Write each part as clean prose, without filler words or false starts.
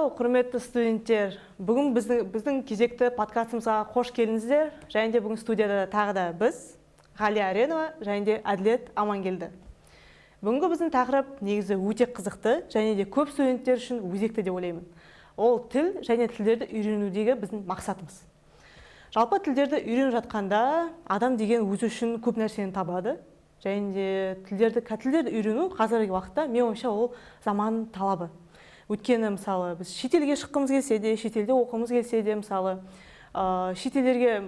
Ал, құрметті студенттер, бүгін біздің кезекті подкастымызға қош келдіңіздер. Және де бүгін студияда тағы да біз, Ғалия Аренова және де Әділет Амангелді. Бүгінгі біздің тақырып негізі өте қызықты және де көп студенттер үшін өзекті деп ойлаймын. Ол тіл және тілдерді үйренудегі біздің мақсатымыз. Жалпы, тілдерді үйреніп жатқанда адам деген өзі үшін көп нәрсені табады. Және де тілдерді үйрену қазіргі уақытта, менің ойымша, ол заман талабы. Өйткені, мысалы, біз шетелге шыққымыз келсе де, шетелде оқығымыз келсе де, мысалы, шетелдегі,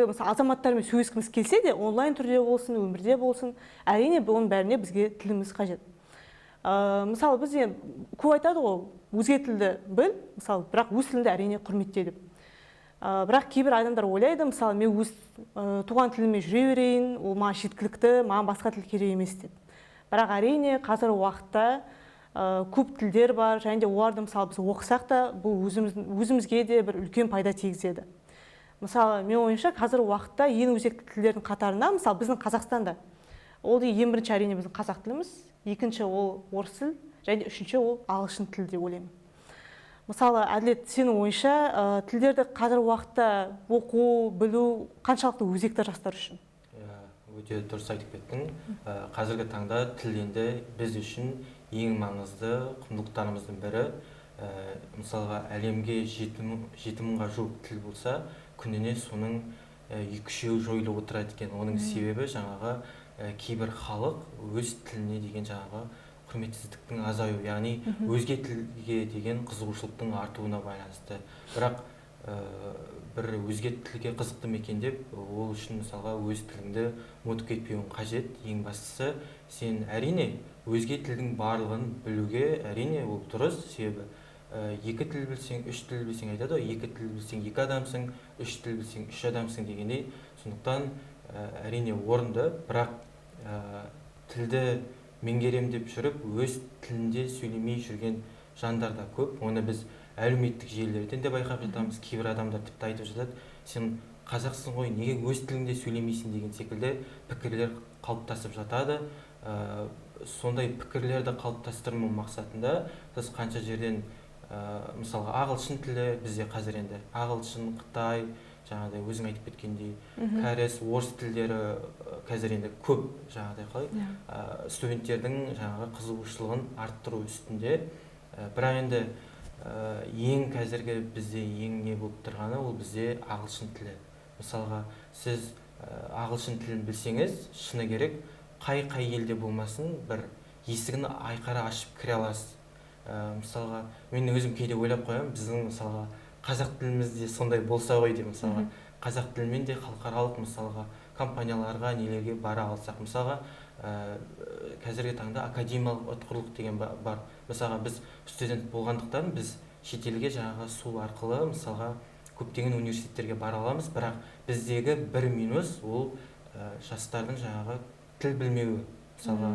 мысалы, азаматтармен сөйлескіміз келсе де, онлайн түрде болсын, өмірде болсын, әрине, бұның бәріне бізге тіліміз қажет. Мысалы, біз енді көп айтады ғой, өзге тілді біл, мысалы, бірақ өз тіліңді, әрине, құрметте деп. Бірақ кейбір адамдар ойлайды, мысалы, мен өз туған тіліме жүре берейін, ол маған жеткілікті, маған басқа тіл керек емес деп. Бірақ, әрине, қазіргі уақытта көп тілдер бар және де оларды, мысалы, біз оқысақ та, бұл өзімізге де бір үлкен пайда тигізеді. Мысалы, менің ойымша, қазіргі уақытта ең өзекті тілдердің қатарына, мысалы, біздің Қазақстанда ол де ең бірінші, әрине, біздің қазақ тіліміз, екінші ол орыс тіл және үшінші ол ағылшын тілі деп ойлаймын. Мысалы, Әділет, сенің ойыңша, тілдерді қазіргі уақытта оқу, білу қаншалықты өзекті жастар үшін? Иә, өте дұрыс айтып кеттің. Қазіргі таңда тіл енді біз үшін ең маңызды құндылықтарымыздың бірі. Мысалға, әлемге 7 мыңға жуық тіл болса, күніне соның екі үшеуі жойылып отырады екен. Оның себебі жаңағы кейбір халық өз тіліне деген жаңағы құрметсіздіктің азаюы, яғни өзге тілге деген қызығушылықтың артуына байланысты. Бірақ бір өзге тілге қызықтым екен деп, ол үшін, мысалға, өз тіліңді ұмытып кетпеуің қажет. Ең бастысы, сен, әрине, өзге тілдің барлығын білуге, әрине, ол дұрыс, себебі екі тіл білсең, үш тіл білсең, айтады ғой, екі тіл білсең, екі адамсың, үш тіл білсең, үш адамсың дегендей. Сондықтан әрине, орынды, бірақ тілді меңгерем деп жүріп, өз тілінде сөйлемей жүрген жандар да көп. Оны біз әлеуметтік желілерден де байқап жатамыз. Кейбір адамдар тіпті айтып жатады: «Сен қазақсың ғой, неге өз тіліңде сөйлемейсің?» деген секілді пікірлер қалыптасып жатады. Сондай пікірлерді қалыптастырмау мақсатында біз қанша жерден, мысалға, ағылшын тілі бізде қазір енді ағылшын, қытай, жаңағыдай өзің айтып кеткендей, кәріс, орыс тілдері қазір енді көп, жаңағыдай қалай, студенттердің жаңағы қызығушылығын арттыру үстінде. Бірақ енді ең қазіргі бізде ең не болып тұрғаны, ол бізде ағылшын тілі. Мысалға, сіз ағылшын тілін білсеңіз, шыны керек, қай қай елде болмасын, бір есігін айқара ашып кіре аласыз. Мысалға, мен өзім кейде ойлап қоямын, біздің, мысалға, қазақ тіліміз де сондай болса ғой деп. Мысалға, қазақ тілімен де халықаралық, мысалға, компанияларға, нелерге бара алсақ. Мысалға, қазіргі таңда академиялық ұтқырлық деген бар. Мысалға, біз студент болғандықтан, біз шетелге жаңағы сол арқылы, мысалға, көптеген университеттерге бара аламыз. Бірақ біздегі бір минус ол жастардың жаңағы тіл білмеуі. Мысалға,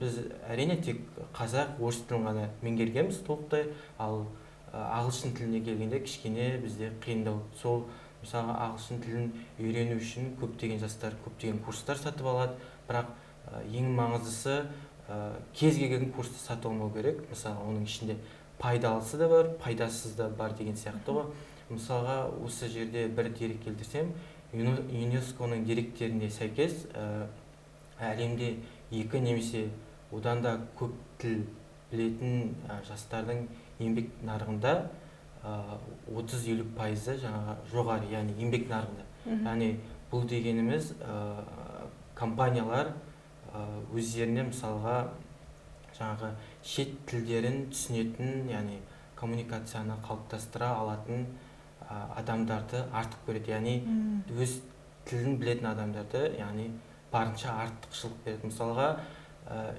біз, әрине, тек қазақ, орыс тілін ғана меңгергенбіз толықтай, ал ағылшын тіліне келгенде кішкене бізде қиындау. Сол, мысалға, ағылшын тілін үйрену үшін көптеген жастар көптеген курстар сатып алады. Бірақ ең маңыздысы, кез келген курсты сатып алмау керек. Мысалға, оның ішінде пайдалысы да бар, пайдасыз да бар деген сияқты ғой. Мысалға, осы жерде бір дерек келтірсем, ЮНЕСКО-ның деректеріне сәйкес, әлемде екі немесе одан да көп тіл білетін жастардың еңбек нарығында 30-50 пайызы жаңағы жоғары, яғни еңбек нарығында. Яғни бұл дегеніміз, компаниялар өздеріне, мысалға, жаңағы шет тілдерін түсінетін, яғни коммуникацияны қалыптастыра алатын адамдарды артық көреді, яғни өз тілін білетін адамдарды, яғни барынша артықшылық береді. Мысалға,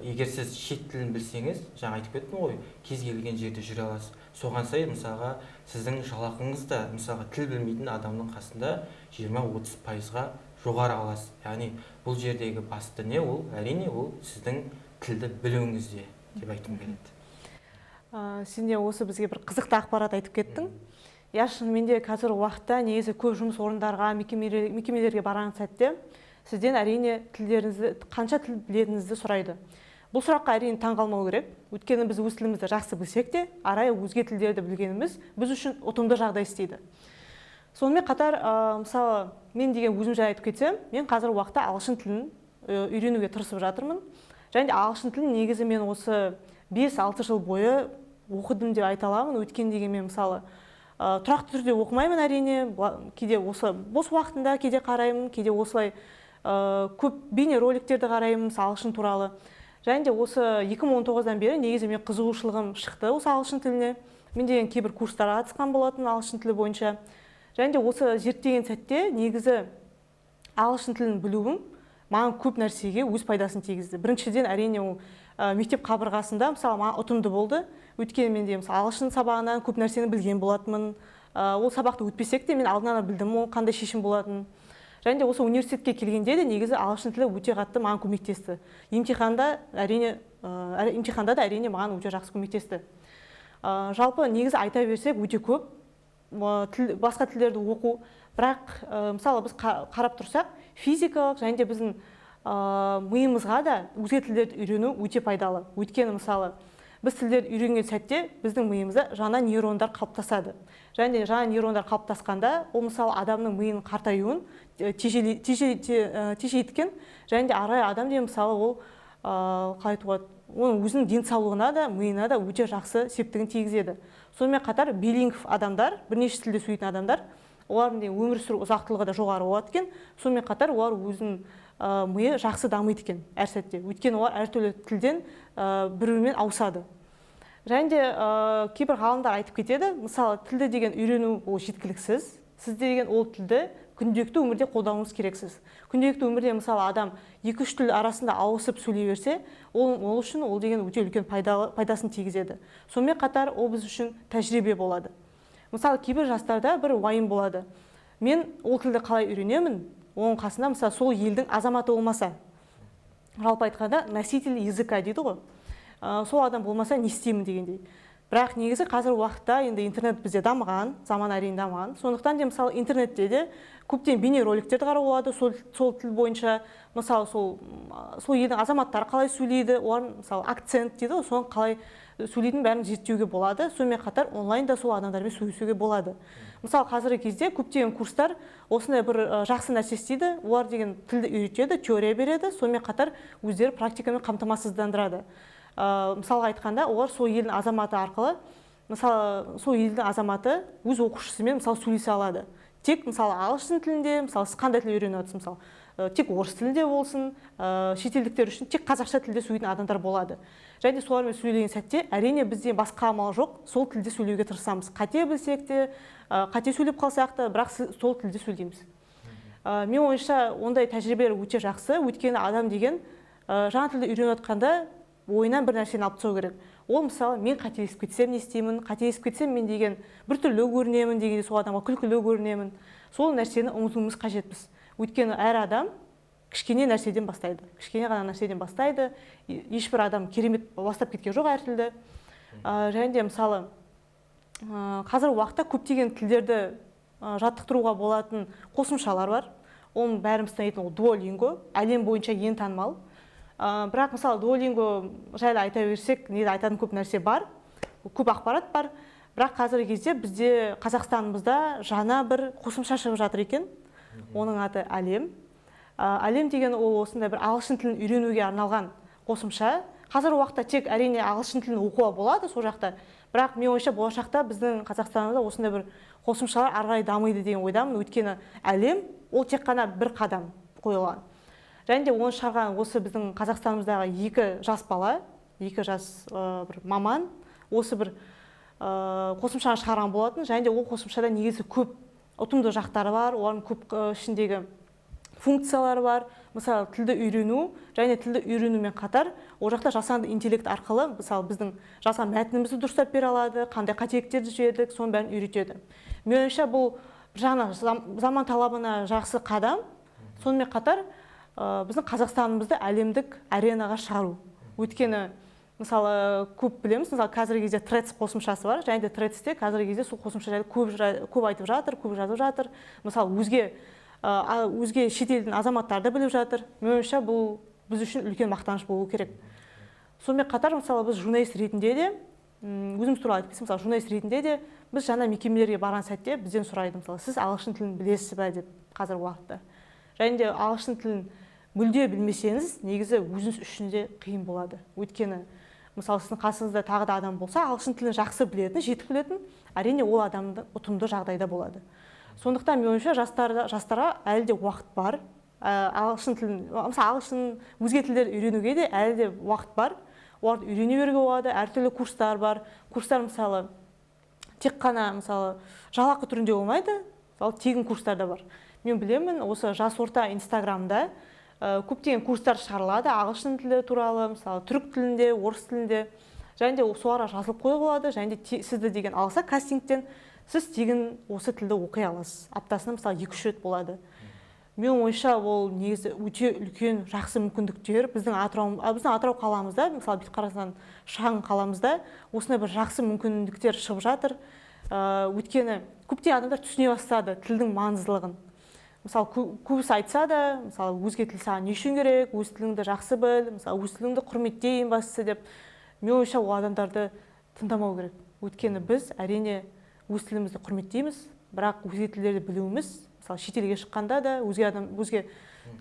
егер сіз шет тілін білсеңіз, жаңа айтып кеттім ғой, кез келген жерде жүре аласыз. Соған сай, мысалға, сіздің жалақыңыз да, мысалға, тіл білмейтін адамның қасында 20-30 пайызға жоғары аласыз. Яғни бұл жердегі басты не, ол, әрине, ол сіздің тілді білуіңізде деп айтқым келеді. Сен де осы бізге бір қызықты ақпарат айтып кеттің, иә. Шынымен де, қазіргі уақытта негізі көп жұмыс орындарға, мекемелерге барған сәтте сізден, әрине, тілдеріңізді, қанша тіл білетініңізді сұрайды. Бұл Бұл сұраққа әрине таң қалмау керек, өйткені біз өз тілімізді жақсы білсек те, арай өзге тілдерді білгеніміз біз үшін ұтымды жағдай істейді. Сонымен қатар, мысалы, мен деген өзім жайлы айтып кетсем, мен қазіргі уақытта ағылшын тілін үйренуге тырысып жатырмын. Және де ағылшын тілін негізі мен осы 5-6 жыл бойы оқыдым деп айта аламын. Өйткені деген мен, мысалы, тұрақты түрде оқымаймын әрине, кейде осы бос уақытында кейде қараймын, кейде осылай көп бейнероликтерді қараймын, мысалы, ағылшын туралы. Және де осы 2019-дан бері негізі мен қызығушылығым шықты осы ағылшын тіліне. Мен деген кейбір курстарға қатысқан болатын ағылшын тілі бойынша. Және де осы зерттеген сәтте негізі ағылшын тілін білуім маған көп нәрсеге өз пайдасын тигізді. Біріншіден, әрине, ол мектеп қабырғасында, мысалы, маған ұтымды болды. Өйткені мен де, мысалы, ағылшын сабағынан көп нәрсені білген болатынмын. Ол сабақты өтпесек те, мен алдын ала білдім ол қандай шешім болатынын. Және де осы университетке келгенде де негізі ағылшын тілі өте қатты маған көмектесті. Емтиханда әрине, емтиханда да әрине маған өте жақсы көмектесті. Жалпы негізі айта берсек өте көп тіл, басқа тілдерді оқу, бірақ мысалы, біз қарап тұрсақ, физикалық және де біздің миымызға да өзге тілдерді үйрену өте пайдалы. Өйткені, мысалы, біз тілдерді үйренген сәтте біздің миымызда жаңа нейрондар қалыптасады. Және де жаңа нейрондар қалыптасқанда, ол, мысалы, адамның миының қартаюын тежейді екен. Және де ары қарай адам де, мысалы, ол қалай айтуға болады, оның өзінің денсаулығына да, миына да өте жақсы септігін тигізеді. Сонымен қатар билингв адамдар, бірнеше тілде сөйлейтін адамдар, олардың да өмір сүру ұзақтылығы да жоғары болады екен. Сонымен қатар олар өзінің миы жақсы дамиды екен әр сәтте, өйткені олар әртүрлі тілден бір бірімен ауысады. Және де кейбір ғалымдар айтып кетеді, мысалы, тілді деген үйрену ол жеткіліксіз, сіз деген ол тілді күнделікті өмірде қолдануыңыз керексіз. Күнделікті өмірде, мысалы, адам екі үш тіл арасында ауысып сөйлей берсе, ол үшін ол деген өте үлкен пайдасын тигізеді. Сонымен қатар ол біз үшін тәжірибе болады. Мысалы, кейбір жастарда бір уайым болады: мен ол тілді қалай үйренемін, оның қасында, мысалы, сол елдің азаматы болмаса, жалпы айтқанда, носитель языка дейді ғой, сол адам болмаса не істеймін дегендей. Бірақ негізі қазіргі уақытта енді интернет бізде дамыған, заман әрине дамыған, сондықтан де, мысалы, интернетте де көптеген бейнероликтерді қарауға болады сол тіл бойынша. Мысалы, сол елдің азаматтары қалай сөйлейді, олардың, мысалы, акцент дейді ғой, соны қалай сөйлейтінін бәрін зерттеуге болады. Сонымен қатар онлайн да сол адамдармен сөйлесуге болады. Мысалы, қазіргі кезде көптеген курстар осындай бір жақсы нәрсе істейді: олар деген тілді үйретеді, теория береді, сонымен қатар өздері практикамен қамтамасыздандырады. Мысалға айтқанда, олар сол елдің азаматы арқылы, мысалы, сол елдің азаматы өз оқушысымен, мысалы, сөйлесе алады тек, мысалы, ағылшын тілінде. Мысалы, сіз қандай тіл үйреніп жатырсыз, мысалы, тек орыс тілінде болсын, шетелдіктер үшін тек қазақша тілде сөйлейтін адамдар болады. Және солармен сөйлеген сәтте, әрине, бізде басқа амал жоқ, сол тілде сөйлеуге тырысамыз. Қате білсек те, қате сөйлеп қалсақ та, бірақ сол тілде сөйлейміз. Менің ойымша, ондай тәжірибелер өте жақсы, өйткені адам деген жаңа тілді үйреніп жатқанда ойынан бір нәрсені алып тастау керек. Ол, мысалы, мен қателесіп кетсем не істеймін, қателесіп кетсем мен деген біртүрлі көрінемін дегенде, сол адамға күлкілі көрінемін. Сол нәрсені ұмытуымыз қажетпіз, өйткені әр адам кішкене нәрседен бастайды, кішкене ғана нәрседен бастайды. Ешбір адам керемет бастап кеткен жоқ әр тілді. Және де, мысалы, қазіргі уақытта көптеген тілдерді жаттықтыруға болатын қосымшалар бар. Оның бәріміз танитын ол Duolingo, әлем бойынша ең танымал. Бірақ, мысалы, Duolingo жайлы айта берсек, не айтатын көп нәрсе бар, көп ақпарат бар. Бірақ қазіргі кезде бізде Қазақстанымызда жаңа бір қосымша шығып жатыр екен, оның аты Әлем. Әлем деген ол осындай бір ағылшын тілін үйренуге арналған қосымша. Қазіргі уақытта тек, әрине, ағылшын тілін оқуға болады сол жақта, бірақ менің ойымша, болашақта біздің Қазақстанымызда осындай бір қосымшалар ары қарай дамиды деген ойдамын. Өйткені Әлем ол тек қана бір қадам қойылған. Және де оны шығарған осы біздің Қазақстанымыздағы екі жас бала, екі жас бір маман осы бір қосымшаны шығарған болатын. Және де ол қосымшада негізі көп ұтымды жақтары бар, олардың көп ішіндегі функциялары бар. Мысалы, тілді үйрену және тілді үйренумен қатар ол жақта жасанды интеллект арқылы, мысалы, біздің жазған мәтінімізді дұрыстап бере алады, қандай қателіктерді жібердік, соның бәрін үйретеді. Менің ойымша, бұл бір жағынан заман талабына жақсы қадам, сонымен қатар біздің Қазақстанымызды әлемдік аренаға шығару. Өйткені, мысалы, көп білеміз, мысалы, қазіргі кезде Threads қосымшасы бар. Және де Threadsте қазіргі кезде сол қосымша жайлы көп айтып жатыр, көп жазып жатыр. Мысалы, өзге шетелдің азаматтары да біліп жатыр. Менің ойымша, бұл біз үшін үлкен мақтаныш болу керек. Сонымен қатар, мысалы, біз журналист ретінде де, өзіміз туралы айтып кетсем, мысалы, журналист ретінде де біз жаңа мекемелерге барған сәтте бізден сұрайды, мысалы, сіз ағылшын тілін білесіз бе деп қазіргі уақытта. Және де ағылшын тілін мүлде білмесеңіз, негізі өзіңіз үшін де қиын болады. Өйткені, мысалы, сіздің қасыңызда тағы да адам болса, ағылшын тілін жақсы білетін, жетік білетін, әрине, ол адамды ұтымды жағдайда болады. Сондықтан менің ойымша, жастарға әлі де уақыт бар. Ағылшын тілін, мысалы, ағылшын, өзге тілдерді үйренуге де әлі де уақыт бар. Оларды үйрене беруге болады, әртүрлі курстар бар. Курстар, мысалы, тек қана, мысалы, жалақы түрінде болмайды, мысалы, тегін курстар да бар. Мен білемін, осы Жас Орта Инстаграмда көптеген курстар шығарылады ағылшын тілі туралы, мысалы, түрік тілінде, орыс тілінде, және де соларға жазылып қоюға болады. Және де сізді деген алса кастингтен, сіз тегін осы тілді оқи аласыз, аптасына, мысалы, 2-3 рет болады. Менің ойымша, ол негізі өте үлкен жақсы мүмкіндіктер. Біздің Атырау қаламызда, мысалы, бүйтіп қарасаң, шағын қаламызда осындай бір жақсы мүмкіндіктер шығып жатыр. Өйткені көптеген адамдар түсіне бастады тілдің маңыздылығын. Мысалы, көбісі айтса да, мысалы, өзге тіл саған не үшін керек, өз тіліңді жақсы біл, мысалы, өз тіліңді құрметте ең бастысы деп. Менің ойымша, ол адамдарды тыңдамау керек. Өйткені біз, әрине, өз тілімізді құрметтейміз, бірақ өзге тілдерді білуіміз, мысалы, шетелге шыққанда да, өзге адам, өзге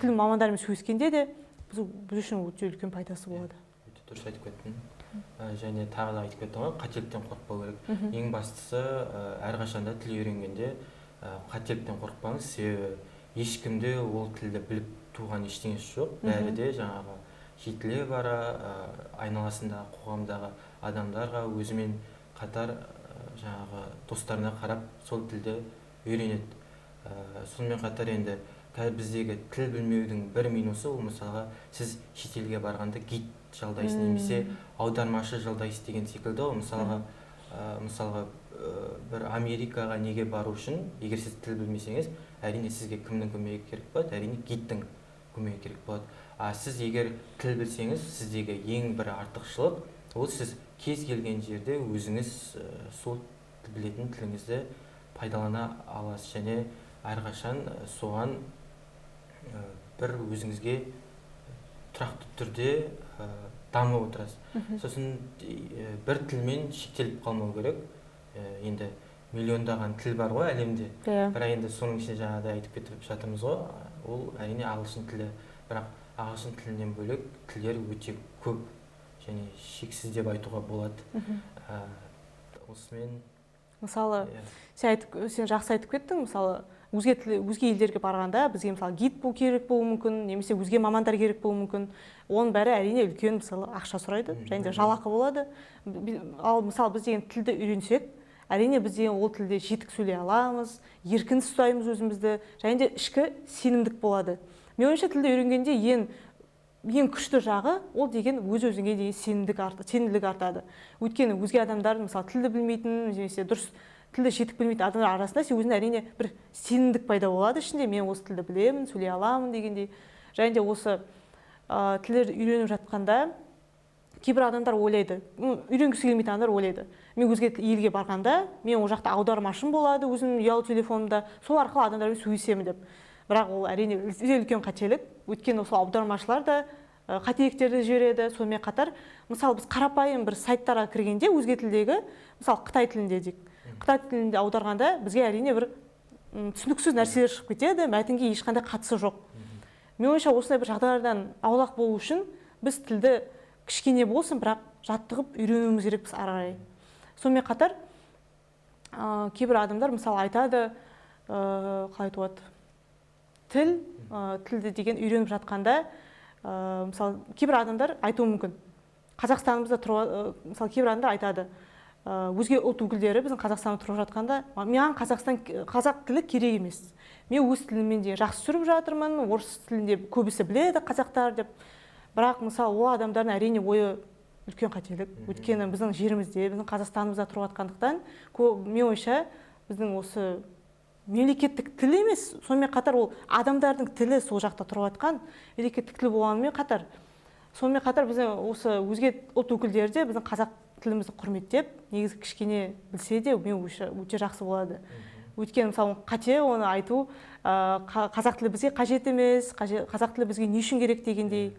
тіл мамандарымен сөйлескенде де біз үшін өте үлкен пайдасы болады. Өте дұрыс айтып кеттің. Және тағы да айтып кеттің ғой, қателіктен қорықпау керек. Ең бастысы, әрқашанда тіл үйренгенде қателіктен қорықпаңыз, себебі ешкімде ол тілді біліп туған ештеңесі жоқ. Бәрі де жаңағы жетіле бара айналасындағы, қоғамдағы адамдарға, өзімен қатар жаңағы достарына қарап сол тілді үйренеді. Сонымен қатар, енді қазір біздегі тіл білмеудің бір минусы ол, мысалға, сіз шетелге барғанда гид жалдайсыз немесе аудармашы жалдайсыз деген секілді ғой. Мысалға, бір Америкаға неге бару үшін, егер сіз тіл білмесеңіз, әрине, сізге кімнің көмегі керек болады? Әрине, гидтің көмегі керек болады. А сіз егер тіл білсеңіз, сіздегі ең бір артықшылық ол сіз кез келген жерде өзіңіз сол білетін тіліңізді пайдалана аласыз және әрқашан соған бір өзіңізге тұрақты түрде дамып отырасыз. Сосын бір тілмен шектеліп қалмау керек. Енді миллиондаған тіл бар ғой әлемде. Бірақ енді соның ішінде жаңағыдай айтып кетіп жатырмыз ғой, ол, әрине, ағылшын тілі. Бірақ ағылшын тілінен бөлек тілдер өте көп және шексіз деп айтуға болады. Осымен. Мысалы, Иә. сен жақсы айтып кеттің. Мысалы, өзге тіл, өзге елдерге барғанда бізге, мысалы, гид болу керек болуы мүмкін немесе өзге мамандар керек болуы мүмкін. Оның бәрі, әрине, үлкен, мысалы, ақша сұрайды және де жалақы болады. Ал, мысалы, біз деген тілді үйренсек, әрине, біз деген ол тілде жетік сөйлей аламыз, еркін ұстаймыз өзімізді және де ішкі сенімдік болады. Менің ойымша, тілді үйренгенде ең ең күшті жағы ол деген өз өзіңе деген сенімділік артады. Өйткені өзге адамдар, мысалы, тілді білмейтін немесе дұрыс тілді жетік білмейтін адамдар арасында сен өзіңде, әрине, бір сенімдік пайда болады ішінде: мен осы тілді білемін, сөйлей аламын дегендей. Және де осы тілдерді үйреніп жатқанда кейбір адамдар ойлайды, үйренгісі келмейтін адамдар ойлайды: мен өзге елге барғанда мен ол жақта аудармашым болады өзімнің ұялы телефонымда, сол арқылы адамдармен сөйлесемін деп. Бірақ ол, әрине, өте үлкен қателік. Өйткені сол аудармашылар да қателіктерді жібереді. Сонымен қатар, мысалы, біз қарапайым бір сайттарға кіргенде, өзге тілдегі, мысалы, қытай тілінде дейік, қытай тілінде аударғанда бізге, әрине, бір түсініксіз нәрселер шығып кетеді, мәтінге ешқандай қатысы жоқ. Менің ойымша, осындай бір жағдайлардан аулақ болу үшін біз тілді кішкене болсын, бірақ жаттығып үйренуіміз керекпіз ары қарай. Сонымен қатар, кейбір адамдар, мысалы, айтады, қалай айтуға болады, тілді деген үйреніп жатқанда, мысалы, кейбір адамдар айтуы мүмкін, Қазақстанымызда тұрып, мысалы, кейбір адамдар айтады, өзге ұлт өкілдері біздің Қазақстанда тұрып жатқанда: «Маған Қазақстан, қазақ тілі керек емес, мен өз тіліммен де жақсы сүріп жатырмын, орыс тілінде көбісі біледі қазақтар», – деп. Бірақ, мысалы, ол адамдардың, әрине, ойы үлкен қателік. Өйткені біздің жерімізде, біздің Қазақстанымызда тұрып жатқандықтан, менің ойымша, біздің осы мемлекеттік тіл емес, сонымен қатар ол адамдардың тілі, сол жақта тұрып жатқан мемлекеттік тіл болғанымен қатар, сонымен қатар біздің осы өзге ұлт өкілдері де біздің қазақ тілімізді құрметтеп, негізі, кішкене білсе де, менің ойымша, өте жақсы болады. Өйткені, мысалы, қате оны айту, қазақ тілі бізге қажет емес, қазақ тілі бізге не үшін керек дегендей.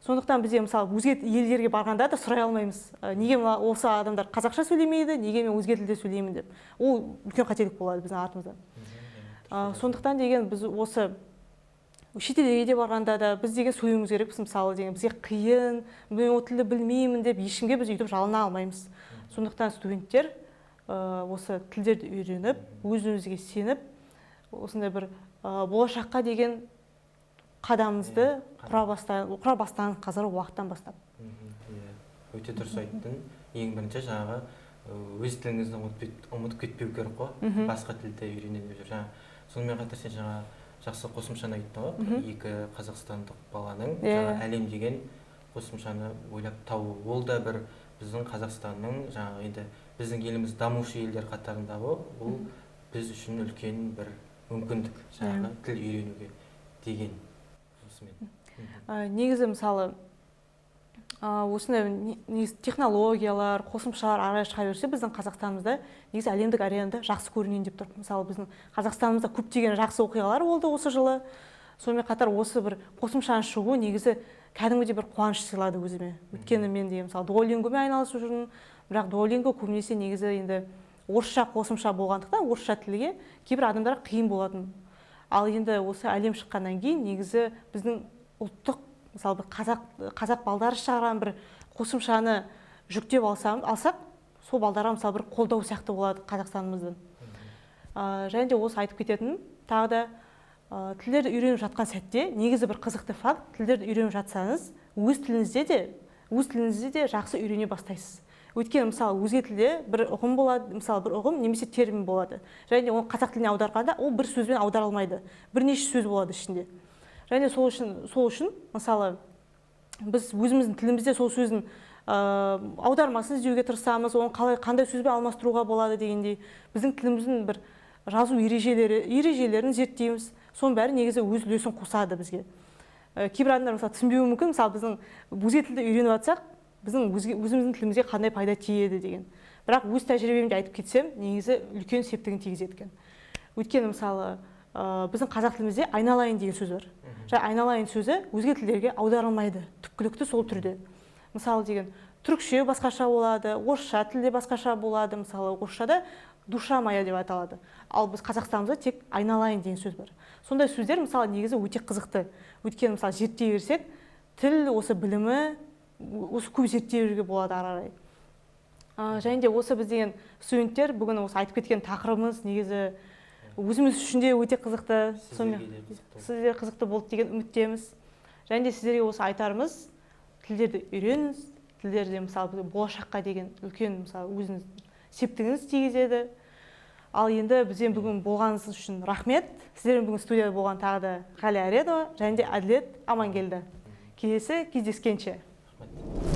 Сондықтан бізде, мысалы, өзге елдерге барғанда да сұрай алмаймыз: неге мына осы адамдар қазақша сөйлемейді, неге мен өзге тілде сөйлеймін деп. Ол үлкен қателік болады біздің артымыздан. Сондықтан деген біз осы шетелге де барғанда да біз деген сөйлеуіміз керекпіз. Мысалы деген, бізге қиын, мен ол тілді білмеймін деп ешкімге біз өйтіп жалына алмаймыз. Сондықтан студенттер осы тілдерді үйреніп, өз өзімізге сеніп, осындай бір болашаққа деген қадамымызды құра бастаңыз қазіргі уақыттан бастап. Иә, өте дұрыс айттың. Ең бірінші жаңағы өз тіліңізді ұмытып кетпеу керек қой, басқа тілді үйренемін деп жүр. Жаңа сонымен қатар сен жаңа жақсы қосымшаны айттың ғой, екі қазақстандық баланың жаңа Әлем деген қосымшаны ойлап табу, ол да бір біздің Қазақстанның, жаңағы енді біздің еліміз дамушы елдер қатарында ғой, ол біз үшін үлкен бір мүмкіндік жаңағы тіл үйренуге деген осымен. Негізі, мысалы, осындай негізі технологиялар, қосымшалар ары қарай шыға берсе, біздің Қазақстанымызда негізі әлемдік аренада жақсы көрінейін деп тұр. Мысалы, біздің Қазақстанымызда көптеген жақсы оқиғалар болды осы жылы. Сонымен қатар осы бір қосымшаның шығуы негізі кәдімгідей бір қуаныш сыйлады өзіме. Өйткені мен де, мысалы, Дуолингомен айналысып жүрмін, бірақ Дуолинго көбінесе негізі енді орысша қосымша болғандықтан, орысша тілге кейбір адамдарға қиын болатын. Ал енді осы Әлем шыққаннан кейін негізі біздің ұлттық, мысалы, бір қазақ балдары шығарған бір қосымшаны жүктеп алсақ, сол балдарға, мысалы, бір қолдау сияқты болады Қазақстанымыздан. Және де осы айтып кететінім тағы да, тілдерді үйреніп жатқан сәтте негізі бір қызықты факт: тілдерді үйреніп жатсаңыз, өз тіліңізде де жақсы үйрене бастайсыз. Өйткені, мысалы, өзге тілде бір ұғым болады, мысалы, бір ұғым немесе термин болады, және оны қазақ тіліне аударғанда ол бір сөзбен аударылмайды, бірнеше сөз болады ішінде. Және сол үшін, мысалы, біз өзіміздің тілімізде сол сөздің аудармасын іздеуге тырысамыз, оны қалай, қандай сөзбен алмастыруға болады дегендей, біздің тіліміздің бір жазу ережелерін зерттейміз. Соның бәрі негізі өз үлесін қосады бізге. Кейбір адамдар, мысалы, түсінбеуі мүмкін, мысалы, біздің өзге тілді үйреніп жатсақ, біздің өзіміздің тілімізге қандай пайда тиеді деген. Бірақ өз тәжірибемде айтып кетсем, негізі үлкен септігін тигізеді екен. Өйткені, мысалы, біздің қазақ тілімізде «айналайын» деген сөз бар. Жаңа «айналайын» сөзі өзге тілдерге аударылмайды түпкілікті сол түрде. Мысалы деген, түрікше басқаша болады, орысша тілде басқаша болады. Мысалы, орысшада «душа моя» деп аталады, ал біз Қазақстанымызда тек «айналайын» деген сөз бар. Сондай сөздер, мысалы, негізі өте қызықты. Өйткені, мысалы, зерттей берсек, тіл осы білімі осы көп зерттей беруге болады ары қарай. Және де осы біз деген студенттер бүгін осы айтып кеткен тақырыбымыз негізі өзіміз үшін де өте қызықты. Сонымен Сіздерге де қызықты болды. Сіздерге қызықты болды деген үміттеміз. Және де сіздерге осы айтарымыз: тілдерді үйреніңіз. Тілдерде, мысалы, болашаққа деген үлкен, мысалы, өзіңіз септігіңіз тигізеді. Ал енді бізбен бүгін болғаныңыз үшін рахмет. Сіздермен бүгін студияда болған тағы да Ғали Аренова және де Әділет Амангелді. Келесі кездескенше. Рахмет.